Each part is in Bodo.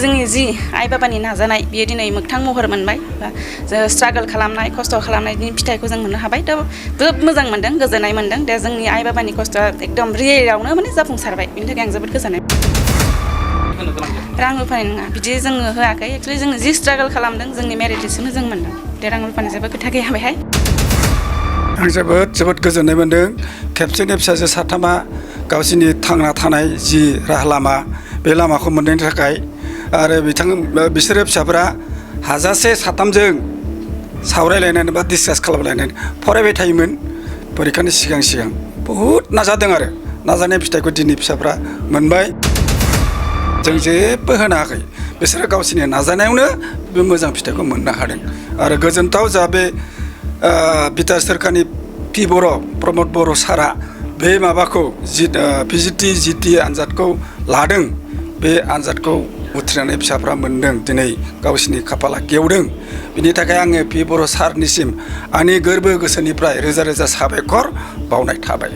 जोंनि जि आइ बाबानि नाजानाय बियो दिनै मोगथां महर मोनबाय जों स्ट्रागल खालामनाय खस्थ' खालामनायनि फिथाइखौ जों मोननो हाबाय थ' जोबोद मोजां मोनदों गोजोननाय मोनदों दा जोंनि आइ बाबानि खस्थ'आ एकदम रियेलावनो माने जाफुंसारबाय बिनि थाखाय आं जोबोद गोजोननाय रां रुफानि नङा बिदि जोङो होआखै एक्चुअलि जोङो जि स्ट्रागल खालामदों जोंनि मेरिटजोंनो जों मोनदों बे रां रुफानि जेबो खोथा गैया बेहाय आं जोबोद गोजोननाय मोनदों खेबसेनो फिसाजो साथामा गावसिनि थांना थानाय जि राहा लामा बे लामाखौ मोननायनि थाखाय आरो बिसोरो फिसाफोरा हाजासे साथामजों सावरायलायनानै बा डिसकास खालामलायनानै फरायबाय थायोमोन परिखानि सिगां बहुद नाजादों आरो नाजानाय फिथाइखौ दिनै फिसाफ्रा मोनबाय जों जेबो होनाखै बिसोरो गावसिनि नाजानायावनो बे मोजां फिथाइखौ मोननो हादों आरो गोजोनथाव जा बे बिटिआर सोरखारनि पि बर' प्रमद बर' सारा बे माबाखौ पिजिटि जिटि आनजादखौ लादों बे आनजादखौ उथ्रिनानै फिसाफ्रा मोनदों दिनै गावसिनि खाफाला गेवदों बिनि थाखाय आङो पि बर' सारनिसिम आंनि गोरबो गोसोनिफ्राय रोजा रोजा साबायखर बावनाय थाबाय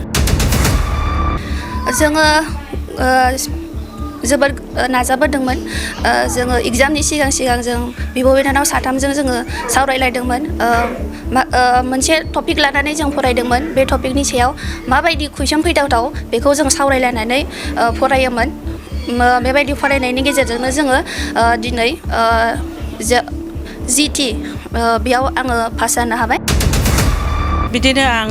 जोङो जोबोद नाजाबोदोंमोन जोङो एग्जामनि सिगां जों बिब' बिनानाव साथामजों जोङो सावरायलायदोंमोन मोनसे टपिक लानानै जों फरायदोंमोन बे टपिकनि सायाव माबायदि कुइसन फैथावथाव बेखौ जों सावरायलायनानै फरायोमोन बेबायदि फरायनायनि गेजेरजोंनो जोङो दिनै जिटि बेयाव आङो पास जानो हाबाय बिदिनो आं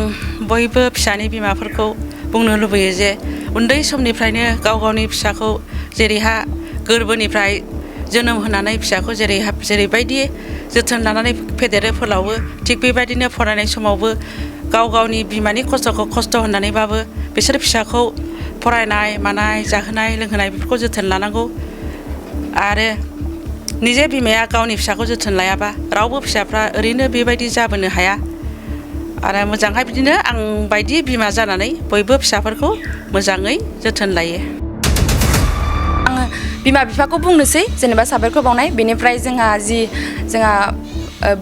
बयबो फिसानि बिमाफोरखौ बुंनो लुबैयो जे उन्दै समनिफ्रायनो गावनि फिसाखौ जेरैहा गोरबोनिफ्राय जोनोम होनानै फिसाखौ जेरैबायदि जोथोन लानानै फेदेरो फोलावो थिग बेबायदिनो फरायनाय समावबो गावनि बिमानि खस्थ'खौ खस्थ' होननानैबाबो बिसोर फिसाखौ फरायनाय मानाय जाहोनाय लोंहोनाय बेफोरखौ जोथोन लानांगौ आरो निजे बिमाया गावनि फिसाखौ जोथोन लायाबा रावबो फिसाफ्रा ओरैनो बेबायदि जाबोनो हाया आरो मोजांहाय बिदिनो आं बायदि बिमा जानानै बयबो फिसाफोरखौ मोजाङै जोथोन लायो आङो बिमा बिफाखौ बुंनोसै जेनेबा साबायखर बावनाय बेनिफ्राय जोंहा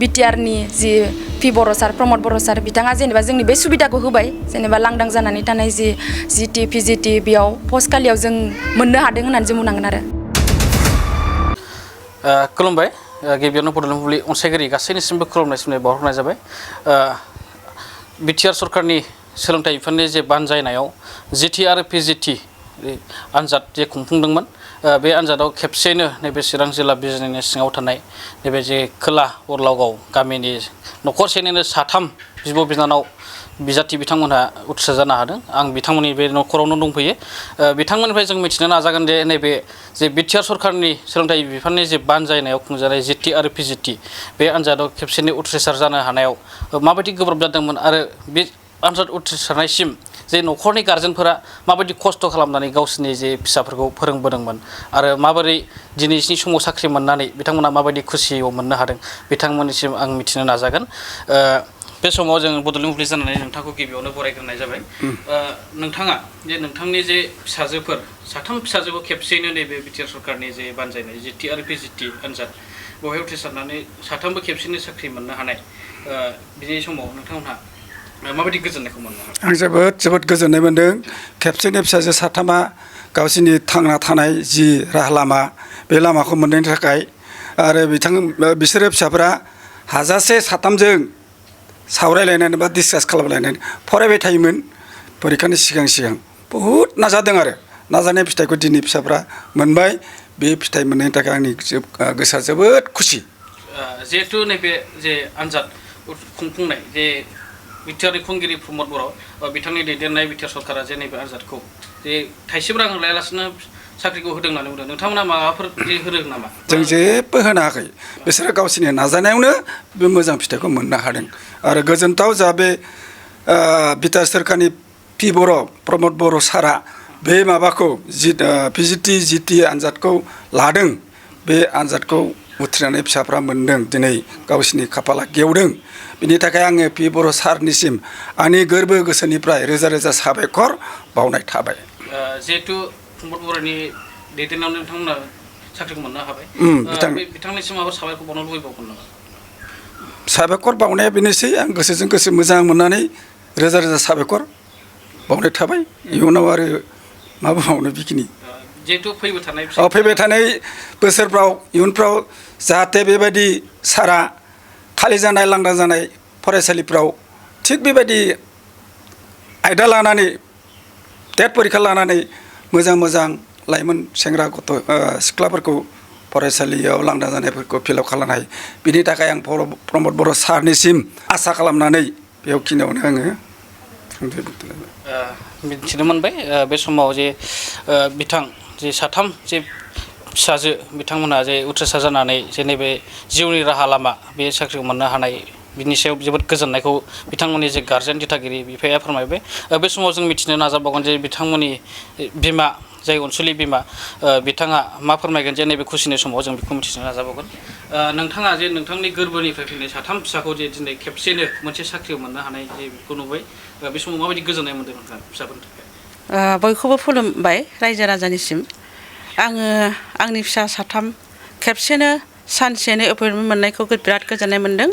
बिटिआरनि जि पि बर' सार प्रमद बर' सार बिथाङा जेनेबा जोंनि बे सुबिदाखौ होबाय जेनेबा लांदां जानानै थानाय जि जिटि पिजिटि बेयाव पस्टखालियाव जों मोननो हादों होननानै जों बुंनांगोन आरो खुलुमबाय गिबियावनो बड'लेण्ड बुब्लि अनसायगिरि गासैनिसिमबो खुलुमनाय सिमनाय बावहरनाय जाबाय बिटिआर सरकारनि सोलोंथाइ बिफाननि जे बानजायनायाव जिटि आरो पिजिटि आनजाद जे खुंफुंदोंमोन बे आनजादाव खेबसेयैनो नैबे चिरां जिल्ला बिजिनिनि सिङाव थानाय नैबे जे खोला बरलागाव गामिनि न'खरसेनिनो साथाम बिब' बिनानाव बिजाथि बिथांमोनहा उथ्रिसार जानो हादों आं बिथांमोननि बे न'खरावनो दंफैयो बिथांमोननिफ्राय जों मिथिनो नाजागोन दे नैबे जे बिटिआर सरकारनि सोलोंथाइ बिफाननि जे बानजायनायाव खुंजानाय जिटि आरो पिजिटि बे आनजादाव खेबसेनो उथ्रिसार जानो हानायाव माबायदि गोब्राब जादोंमोन आरो बे आनजाद उथ्रिसारनायसिम जे न'खरनि गारजेनफोरा माबायदि खस्थ' खालामनानै गावसोरनि जे फिसाफोरखौ फोरोंबोदोंमोन आरो माबोरै दिनैनि समाव साख्रि मोननानै बिथांमोना माबायदि खुसियाव मोननो हादों बिथांमोननिसिम आं मिथिनो नाजागोन बे समाव जों बड'लेण्ड बुब्लि जानानै नोंथांखौ गिबियावनो बरायग्रोनाय जाबाय नोंथाङा जे नोंथांनि जे फिसाजोफोर साथाम फिसाजोखौ खेबसेयैनो नैबे बिटिआर सरकारनि जे बानजायनाय जिटि आरो पिजिटि आनजाद बेवहाय उथ्रिसारनानै साथामबो खेबसेयैनो साख्रि मोननो हानाय बिनि समाव नोंथांमोनहा माबायदि गोजोननायखौ मोननो हादों आं जोबोद गोजोननाय मोनदों खेबसेनो फिसाजो साथामा गावसिनि थांना थानाय जि राहा लामा बे लामाखौ मोननायनि थाखाय आरो बिसोरो फिसाफोरा हाजासे साथामजों सावरायलायनानै बा डिसकास खालामलायनानै फरायबाय थायोमोन परिखानि सिगां बहुद नाजादों आरो नाजानाय फिथाइखौ दिनै फिसाफ्रा मोनबाय बे फिथाइ मोननायनि थाखाय आंनि गोसोआ जोबोद खुसि जिहेतु नैबे जे आनजाद खुंफुंनाय जे बिटिआरनि खुंगिरि प्रमद बर' बिथांनि दैदेननाय बिटिआर सरकारा जे नैबे आनजादखौ जे थाइसेबो रां लायालासिनो साख्रिखौ होदों होननानै बुंदों नोंथांमोना माबाफोर जे होदों नामा जों जेबो होनाखै बिसोरो गावसिनि नाजानायावनो बे मोजां फिथाइखौ मोननो हादों आरो गोजोनथाव जा बे बिटिआर सोरखारनि पि बर' प्रमद बर' सारा बे माबाखौ पिजिटि जिटि आनजादखौ लादों बे आनजादखौ उथ्रिनानै फिसाफ्रा मोनदों दिनै गावसिनि खाफाला गेवदों बिनि थाखाय आङो पि बर' सारनिसिम आंनि गोरबो गोसोनिफ्राय रोजा रोजा साबायखर बावनाय थाबाय जिहेतु प्रमद बर'नि दैदेननायावनो नोंथांमोना साख्रिखौ मोननो हाबाय बिथांनिसिम माबा साबायखर बावनो लुबैबावगोन नामा साबायखर बावनाया बेनोसै आं गोसोजों गोसो मोजां मोननानै रोजा रोजा साबायखर बावनाय थाबाय इयुनाव आरो मा बुंबावनो बेखिनि जिहेतु फैबाय थानाय फैबाय थानाय बोसोरफ्राव इयुनफ्राव जाहाथे बेबायदि सारा खालि जानाय लांदां जानाय फरायसालिफ्राव थिग बेबायदि आयदा लानानै टेट परिखा लानानै मोजां लाइमोन सेंग्रा गथ' सिख्लाफोरखौ फरायसालियाव लांदां जानायफोरखौ फिलआप खालामनो हायो बिनि थाखाय आं प्रमद बर' सारनिसिम आसा खालामनानै बेखिनियावनो आङो मिथिनो मोनबाय बे समाव जे बिथां जे साथाम जे फिसाजो बिथांमोनहा जे उथ्रिसार जानानै जे नैबे जिउनि राहा लामा बे साख्रिखौ मोननो हानाय बिनि सायाव जोबोद गोजोननायखौ बिथांमोननि जे गार्जेन दिथागिरि बिफाया फोरमायबाय बे समाव जों मिथिनो नाजाबावगोन जे बिथांमोननि बिमा जाय अनसुलि बिमा बिथाङा मा फोरमायगोन जे नैबे खुसिनि समाव जों बेखौ मिथिनो नाजाबावगोन नोंथाङा जे नोंथांनि गोरबोनिफ्राय फैनाय साथाम फिसाखौ जे दिनै खेबसेनो मोनसे साख्रियाव मोननो हानाय जे बेखौ नुबाय बे समाव माबायदि गोजोननाय मोन्दों नोंथाङा फिसाफोरनि थाखाय बयखौबो खुलुमबाय रायजो राजानिसिम आङो आंनि फिसा साथाम खेबसेनो सानसेनो एपइन्टमेन्ट मोननायखौ बिराद गोजोननाय मोन्दों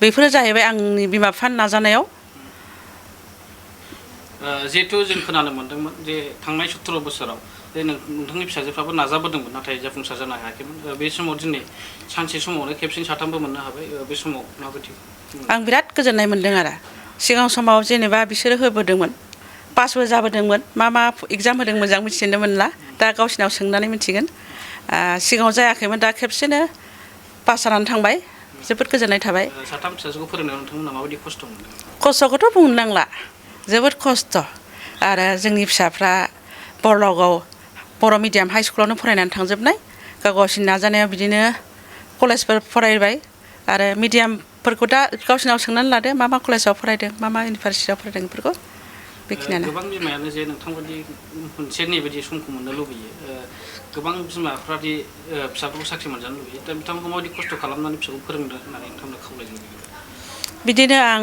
बेफोरो जाहैबाय आंनि बिमा बिफानि नाजानायाव जिहेतु जों खोनानो मोन्दोंमोन जे थांनाय 17 बोसोराव जे नोंथांनि फिसाजोफ्राबो नाजाबोदोंमोन नाथाय जाफुंसार जानो हायाखैमोन बे समाव दिनै सानसे समावनो खेबसेनो साथामबो मोननो हाबाय बे समाव माबायदि आं बिराद गोजोननाय मोन्दों आरो सिगां समाव जेनेबा बिसोरो होबोदोंमोन पासबो जाबोदोंमोन मा एग्जाम होदों मोजां मिथिनो मोनला दा गावसिनाव सोंनानै मिथिगोन सिगाङाव जायाखैमोन दा खेबसेनो पास जानानै थांबाय जोबोद गोजोननाय थाबाय साथाम फिसाजोखौ फोरोंनायाव नोंथांमोनहा माबायदि खस्थ' मोनदों खस्थ'खौथ' बुंनो नांला जोबोद खस्थ' आरो जोंनि फिसाफ्रा बरलगाव बर' मिडियाम हाइ स्कुलावनो फरायनानै थांजोबनाय गावसिनि नाजानायाव बिदिनो कलेजफोर फरायबाय आरो मिडियामफोरखौ दा गावसिनाव सोंनानै लादो मा कलेजाव फरायदों मा इउनिभारसिटियाव फरायदों बेफोरखौ बेखिनियानो गोबां बिमायानो जे नोंथांबायदि मोनसे नैबायदि समखौ मोननो लुबैयो गोबां बिमाफ्रादि फिसाफोरखौ साख्रि मोनजानो लुबैयो दा बिथांमोनखौ माबायदि खस्थ' खालामनानै फिसाखौ फोरोंदों होननानै नोंथांमोननो खावलायनो लुबैयो बिदिनो आं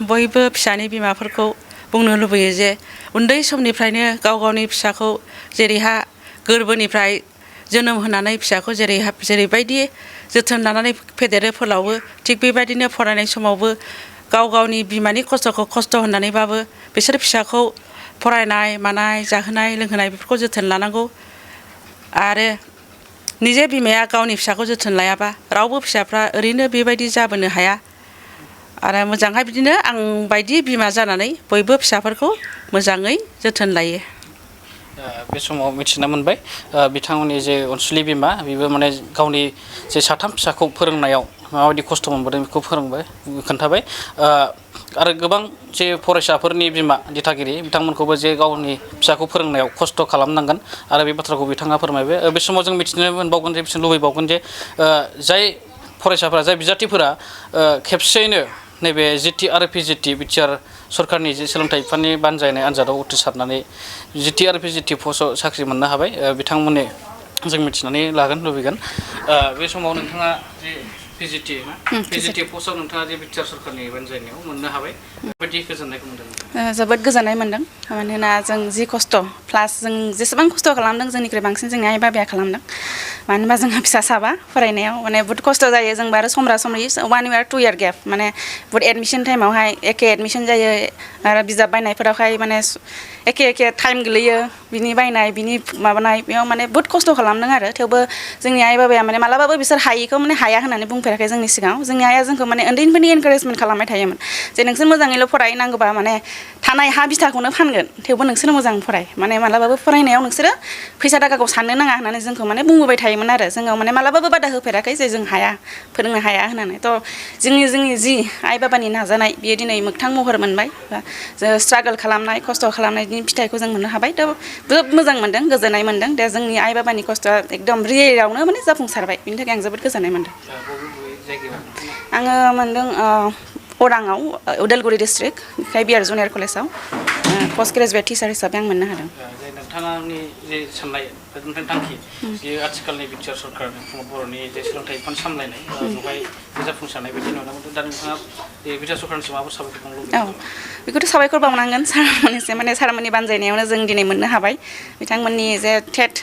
बयबो फिसानि बिमाफोरखौ बुंनो लुबैयो जे उन्दै समनिफ्रायनो गावनि फिसाखौ जेरैहा गोरबोनिफ्राय जोनोम होनानै फिसाखौ जेरैबायदि जोथोन लानानै फेदेरो फोलावो थिग बेबायदिनो फरायनाय समावबो गावनि बिमानि खस्थ'खौ खस्थ' होननानैबाबो बिसोर फिसाखौ फरायनाय मानाय जाहोनाय लोंहोनाय बेफोरखौ जोथोन लानांगौ आरो निजे बिमाया गावनि फिसाखौ जोथोन लायाबा रावबो फिसाफ्रा ओरैनो बेबायदि जाबोनो हाया आरो मोजांहाय बिदिनो आं बायदि बिमा जानानै बयबो फिसाफोरखौ मोजाङै जोथोन लायो बे समाव मिथिनो मोनबाय बिथांमोननि जे अनसुलि बिमा बेबो माने गावनि जे साथाम फिसाखौ फोरोंनायाव माबायदि खस्थ' मोनबोदों बेखौ खोन्थाबाय आरो गोबां जे फरायसाफोरनि बिमा दिथागिरि बिथांमोनखौबो जे गावनि फिसाखौ फोरोंनायाव खस्थ' खालामनांगोन आरो बे बाथ्राखौ बिथाङा फोरमायबाय बे समाव जों मिथिनो मोनबावगोन जे बिसोर लुबैबावगोन जे जाय फरायसाफोरा जाय बिजाथिफोरा खेबसेयैनो नैबे जिटि आरो पिजिटि बिटिआर सरकारनि जे सोलोंथाइ बिफाननि बानजायनाय आनजादाव उथ्रिसारनानै जिटि आरो पिजिटि पस्टआव साख्रि मोननो हाबाय बिथांमोननि जों मिथिनानै लागोन लुबैगोन बे समाव नोंथाङा जे पिजिटि पस्टआव नोंथाङा जे बिटिआर सरकारनि बानजायनायाव मोननो हाबाय बेबायदि गोजोननायखौ मोनदों जोबोद गोजोननाय मोन्दों मानोना जों जि खस्थ' प्लास जों जेसेबां खस्थ' खालामदों जोंनिख्रुइ बांसिन जोंनि आइ बाबाया खालामदों मानो होनबा जोंहा फिसा साबा फरायनायाव माने बुहुद खस्थ' जायो जोंबो आरो समब्रा समरि 1 इयार 2 इयार गेप माने बुहुद एडमिसन टाइमावहाय एखे एडमिसन जायो आरो बिजाब बायनायफोरावहाय माने एखे टाइम गोलैयो बिनि बायनाय बिनि माबानाय बेयाव माने बुहुद खस्थ' खालामदों आरो थेवबो जोंनि आइ बाबाया माने मालाबाबो बिसोर हायिखौ माने हाया होननानै बुंफेराखै जोंनि सिगाङाव जोंनि आइया जोंखौ माने उन्दैनिफ्रायनो एनकारेजमेन्ट खालामबाय थायोमोन जे नोंसोर मोजाङैल' फराय नांगौबा माने थानाय हा बिथाखौनो फानगोन थेवबो नोंसोर मोजां फराय माने मालाबाबो फरायनायाव नोंसोरो फैसा थाखाखौ साननो नाङा होननानै जोंखौ माने बुंबोबाय थायोमोन आरो जोङो माने मालाबाबो बादा होफेराखै जे जों हाया फोरोंनो हाया होननानै थ' जोंनि जि आइ बाबानि नाजानाय बियो दिनै मोगथां महर मोनबाय बा जों स्ट्रागोल खालामनाय खस्थ' खालामनायनि फिथाइखौ जों मोननो हाबाय थ' जोबोद मोजां मोनदों गोजोननाय मोनदों दा जोंनि आइ बाबानि खस्थ'आ एकदम रियेलावनो माने जाफुंसारबाय बिनि थाखाय आं जोबोद गोजोननाय मोनदों आङो मोनदों अराङाव उदालगुरि डिस्ट्रिक्ट KBR जुनियर कलेजाव पस्ट ग्रेजुवेट टिचार हिसाबै आं मोननो हादों नोंथांनि जे साननाय नोंथांनि थांखि बेयो आथिखालनि बिटिआर सरकार प्रमद बर'नि जे सोलोंथाइ बिफान सामलायनाय बेवहाय जाफुंसारनाय बायदि नुनो मोनदों दा नोंथाङा बिटिआर सरकारनिसिम माबाफोर साबायखर बावनो लुबैयो बेखौथ' साबायखर बावनांगोन सारमोननिसिम माने सारमोननि बानजायनायावनो जों दिनै मोननो हाबाय बिथांमोननि जे टेट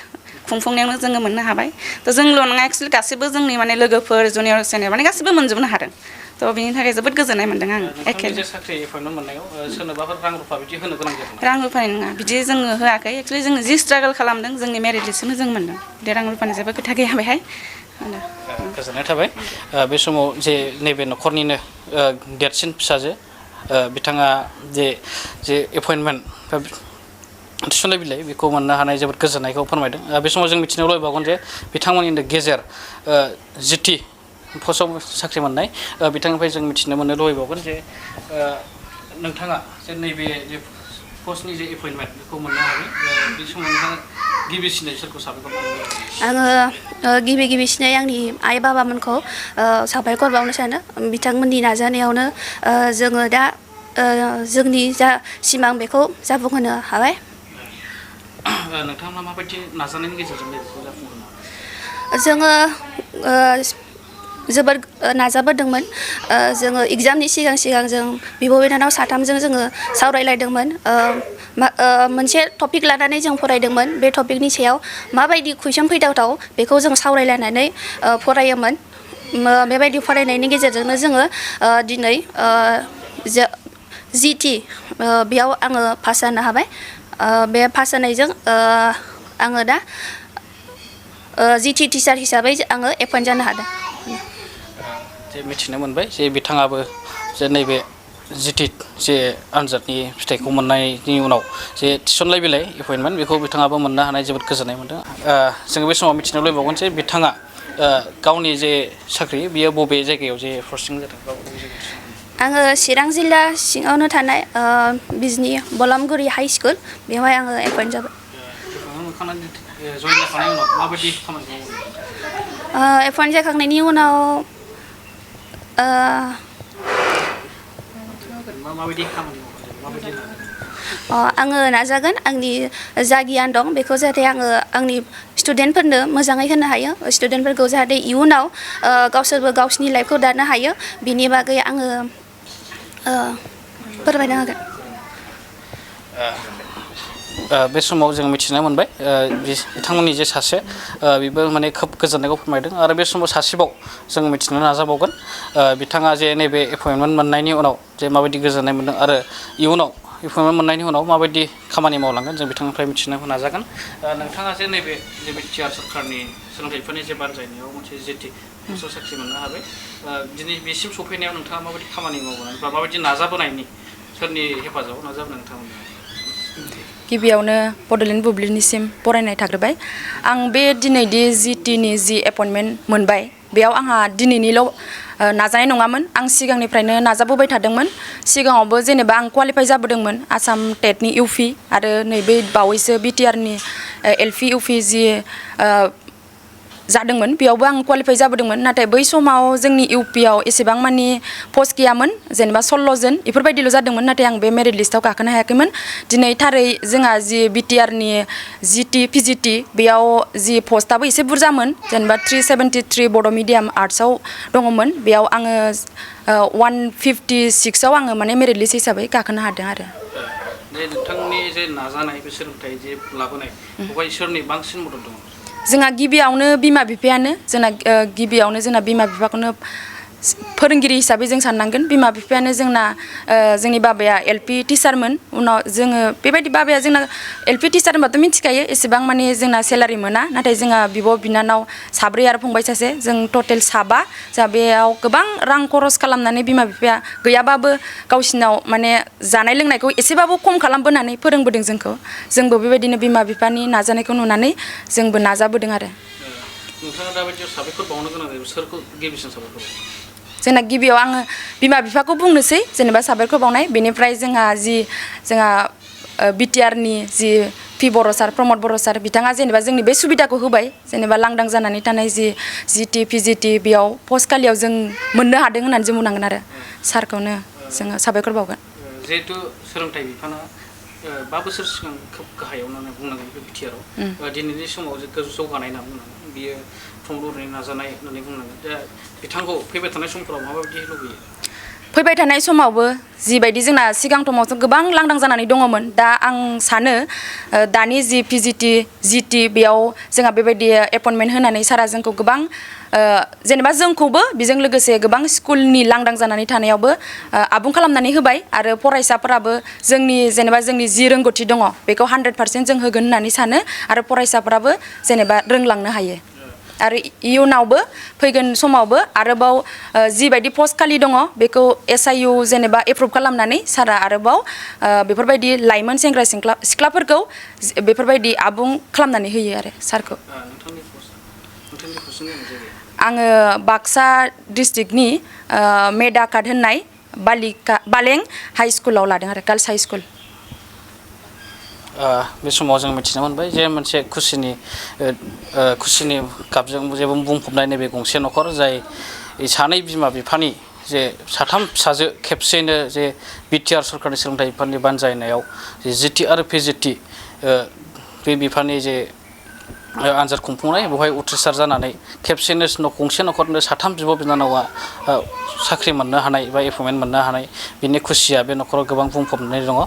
खुंफुंनायावनो जोङो मोननो हाबाय थ' जोंल' नङा एक्सुवेलि गासिबो जोंनि माने लोगोफोर जुनियर सिनियर माने गासिबो मोनजोबनो हादों थ' बिनि थाखाय जोबोद गोजोननाय मोन्दों आं नोंथांनि जे साख्रि एपइन्टमेन्ट मोननायाव सोरनोबाफोर रां रुफा बिदि होनो गोनां जादों रां रुफानि नङा बिदि जोङो होआखै एक्सुवेलि जोङो जि स्ट्रागोल खालामदों जोंनि मेरिट लिस्टखौनो जों मोन्दों बे रां रुफानि जेबो खोथा गैया बेहाय गोजोननाय थाबाय बे समाव जे नैबे न'खरनिनो देरसिन फिसाजो बिथाङा जे एपइन्टमेन्ट थिसननाय बिलाइ बेखौ मोननो हानाय जोबोद गोजोननायखौ फोरमायदों बे समाव जों मिथिनो लुबैबावगोन जे बिथांमोननिनो गेजेर जिटि पस्टआव साख्रि मोननाय बिथांनिफ्राय जों मिथिनो मोननो लुबैबावगोन जे नोंथाङा जे नैबे जे पस्टनि जे एपइन्टमेन्ट बेखौ मोननो हाबाय बे समाव नोंथाङा गिबिसिनै सोरखौ साबायखर आङो गिबिसिनै आंनि आइ बाबामोनखौ साबायखर बावनो सानो बिथांमोननि नाजानायावनो जोङो दा जोंनि जा सिमां बेखौ जाफुंहोनो हाबाय नोंथांमोना माबायदि नाजानायनि गेजेरजों बेखौ जाफुंहोनो जोङो जोबोर नाजाबोदोंमोन जोङो एग्जामनि सिगां जों बिब' बिनानाव साथामजों जोङो सावरायलायदोंमोन मोनसे टपिक लानानै जों फरायदोंमोन बे टपिकनि सायाव माबायदि कुइसन फैथावथाव बेखौ जों सावरायलायनानै फरायोमोन बेबायदि फरायनायनि गेजेरजोंनो जोङो दिनै जिटि बेयाव आङो पास जानो हाबाय बे पास जानायजों आङो दा जिटि टिचार हिसाबै आङो एपइन्ट जानो हादों जे मिथिनो मोनबाय जे बिथाङाबो जे नैबे जिटि जे आनजादनि फिथाइखौ मोननायनि उनाव जे थिसनलाय बिलाइ एपइन्टमेन्ट बेखौ बिथाङाबो मोननो हानाय जोबोद गोजोननाय मोन्दों जोङो बे समाव मिथिनो लुबैबावगोन जे बिथाङा गावनि जे साख्रि बियो बबे जायगायाव जे पस्टिं जादों आङो चिरां जिल्ला सिङावनो थानाय बिजनि बलामगुरि हाइ स्कुल बेवहाय आङो एपइन्ट जाबाय एपइन्ट जाखांनायनि उनाव आङो नाजागोन आंनि जा गियान दं बेखौ जाहाथे आङो आंनि स्टुडेन्टफोरनो मोजाङै होनो हायो स्टुडेन्टफोरखौ जाहाथे इयुनाव गावसोरबो गावसिनि लाइफखौ दानो हायो बिनि बागै आङो फोरमायनो हागोन बे समाव जों मिथिनो मोनबाय बिथांमोननि जे सासे बेबो माने खोब गोजोननायखौ फोरमायदों आरो बे समाव सासेबाव जों मिथिनो नाजाबावगोन बिथाङा जे नैबे एपइन्टमेन्ट मोननायनि उनाव जे माबायदि गोजोननाय मोन्दों आरो इयुनाव एपइन्टमेन्ट मोननायनि उनाव माबायदि खामानि मावलांगोन जों बिथांनिफ्राय मिथिनो नाजागोन नोंथाङा जे नैबे बिटिआर सरकारनि सोलोंथाइफोरनि जे बानजायनायाव मोनसे जिटि पस्टआव साख्रि मोननो हाबाय दिनै बेसिम सफैनायाव नोंथाङा माबायदि खामानि मावबोनानै बा माबायदि नाजाबोनायनि सोरनि हेफाजाबाव नाजाबोनाय नोंथांमोननि गिबियावनो बड'लेण्ड बुब्लिनिसिम बरायनाय थाग्रोबाय आं बे दिनैदि जिटिनि जि एपइन्टमेन्ट मोनबाय बेयाव आंहा दिनैनिल' नाजानाय नङामोन आं सिगांनिफ्रायनो नाजाबोबाय थादोंमोन सिगाङावबो जेनेबा आं क्वालिफाइ जाबोदोंमोन आसाम टेटनि इउपि आरो नैबे बावैसो बिटिआरनि एलपि इउपि जि जादोंमोन बेयावबो आं क्वालिफाइ जाबोदोंमोन नाथाय बै समाव जोंनि इउपिआव एसेबां मानि पस्ट गैयामोन जेनेबा 16 जन बेफोरबायदिल' जादोंमोन नाथाय आं बे मेरिट लिस्टआव गाखोनो हायाखैमोन दिनै थारै जोंहा जि बिटिआरनि जिटि पिजिटि बेयाव जि पस्टआबो एसे बुरजामोन जेनेबा 373 बड' मिडियाम आर्ट्सआव दङमोन बेयाव आङो 156आव आङो माने मेरिट लिस्ट हिसाबै गाखोनो हादों आरो नोंथांनि जे नाजानाय बे सोलोंथाइ जे लाबोनाय बेवहाय सोरनि बांसिन मदद दङ जोंहा गिबियावनो बिमा बिफायानो जोंना गिबियावनो जोंना बिमा बिफाखौनो फोरोंगिरि हिसाबै जों साननांगोन बिमा बिफायानो जोंना जोंनि बाबाया एलपि टिचारमोन उनाव जोङो बेबायदि बाबाया जोंना एलपि टिचार होनबाथ' मिथिखायो एसेबां माने जोंना सेलारि मोना नाथाय जोंहा बिब' बिनानाव साब्रै आरो फंबाय सासे जों टटेल 7 जोंहा बेयाव गोबां रां खरस खालामनानै बिमा बिफाया गैयाबाबो गावसिनाव माने जानाय लोंनायखौ एसेबाबो खम खालामबोनानै फोरोंबोदों जोंबो बेबायदिनो बिमा बिफानि नाजानायखौ नुनानै जोंबो नाजाबोदों आरो नोंथाङा दाबायदियाव साबायखर बावनो गोनां जायो सोरखौ गिबिसिन साबायखर जोंना गिबियाव आङो बिमा बिफाखौ बुंनोसै जेनेबा साबायखर बावनाय बेनिफ्राय जोंहा बिटिआरनि जि पि बर' सार प्रमद बर' सार बिथाङा जेनेबा जोंनि बे सुबिदाखौ होबाय जेनेबा लांदां जानानै थानाय जि जिटि पिजिटि बेयाव पस्ट खालियाव जों मोननो हादों होननानै जों बुंनांगोन आरो सारखौनो जोङो साबायखर बावगोन जिहेतु सोलोंथाइ बिफाना 5 बोसोर सिगां खोब गाहायाव होननानै बुंनांगोन बे बिटिआरआव दिनैनि समाव जे गोजौ जौगानाय होनना बुंनांगोन बियो प्रमद बर'नि नाजानाय होननानै बुंनांगोन दा बिथांखौ फैबाय थानाय समफोराव माबायदि लुबैयो फैबाय थानाय समावबो जिबायदि जोंना सिगां समाव गोबां लांदां जानानै दङमोन दा आं सानो दानि जि पिजिटि जिटि बेयाव जोंहा बेबायदि एपइन्टमेन्ट होनानै सारा जोंखौ गोबां जेनेबा जोंखौबो बेजों लोगोसे गोबां स्कुलनि लांदां जानानै थानायावबो आबुं खालामनानै होबाय आरो फरायसाफोराबो जोंनि जेनेबा जोंनि जि रोंगौथि दङ बेखौ 100% जों होगोन होननानै सानो आरो फरायसाफोराबो जेनेबा रोंलांनो हायो आरो इयुनावबो फैगोन समावबो आरोबाव जिबायदि पस्ट खालि दङ बेखौ SIU जेनेबा एप्रुभ खालामनानै सारा आरोबाव बेफोरबायदि लाइमोन सेंग्रा सिख्लाफोरखौ बेफोरबायदि आबुं खालामनानै होयो आरो सारखौ आङो बाक्सा डिस्ट्रिक्टनि मेदा कार्ड होननाय बालें हाइ स्कुलाव लादों आरो गार्लस हाइ स्कुल बे समाव जों मिथिनो मोनबाय जे मोनसे खुसिनि गाबजों जेबो बुंफबनाय नैबे गंसे न'खर जाय सानै बिमा बिफानि जे साथाम फिसाजो खेबसेयैनो जे बिटिआर सरकारनि सोलोंथाइ बिफाननि बानजायनायाव जे जिटि आरो पिजिटि बे बिफाननि जे आनजाद खुंफुंनाय बेवहाय उथ्रिसार जानानै खेबसेयैनो गंसे न'खरनो साथाम बिब' बिनानावा साख्रि मोननो हानाय बा एपइन्टमेन्ट मोननो हानाय बिनि खुसिया बे न'खराव गोबां बुंफबनानै दङ।